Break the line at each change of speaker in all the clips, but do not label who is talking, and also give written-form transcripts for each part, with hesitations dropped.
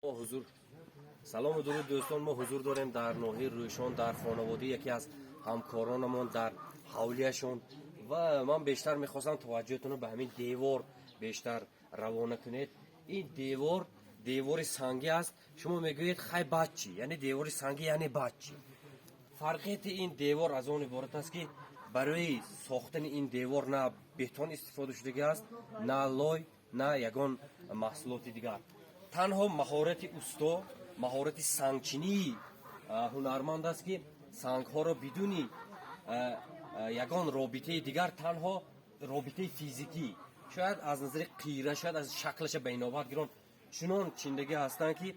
Мо ҳузур, салому дуруд, дӯстон. Мо ҳузур дорем дар ноҳияи Рӯшон, дар хонаводаи яке аз ҳамкоронамон, дар ҳавлияшон. Ва ман бештар мехостам таваҷҷӯҳтонро ба ҳамин девор бештар равона кунед. Ин девор девори сангӣ аст. Шумо мегӯед: «Хай, баъд чӣ?» Яъне девори сангӣ, яъне баъд чӣ? Фарқияти ин девор аз он иборат аст, ки барои сохтани ин девор на бетон истифода шудагӣ аст, на лой, на ягон маҳсулоти дигар. Танҳо маҳорати усто, маҳорати сангчинии ҳунарманд аст, ки сангҳоро бидуни ягон робитаи дигар, танҳо робитаи физикӣ, шояд аз назари қира, шояд аз шаклаша ба инобат гирон, чунон чиндагӣ ҳастанд, ки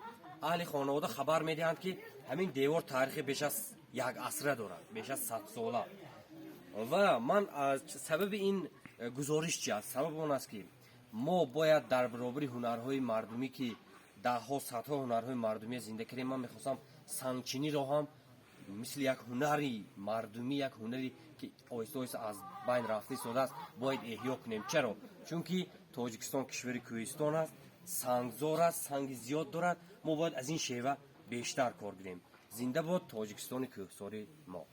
аҳли хонавода хабар медиҳанд, ки ҳамин девор таърихи беш аз як асра дорад, беш аз 100 сола. Ва ман сабаби ин гузориш чи аст? Сабаб он аст, ки мо бояд дар баробари ҳунарҳои мардумӣ, ки даҳҳо, садҳо ҳунарҳои мардумия зинда кардем, ман мехостам сангчиниро ҳам мисли як ҳунари мардумӣ, як ҳунаре ки оҳиста оҳиста аз байн рафта истодааст, бояд эҳё кунем. Чаро? Чунки Тоҷикистон кишвари кӯҳистон аст, сангзор аст, санги зиёд дорад. Мо бояд аз ин шева бештар кор гирем. Зинда бод Тоҷикистони кӯҳсори мо!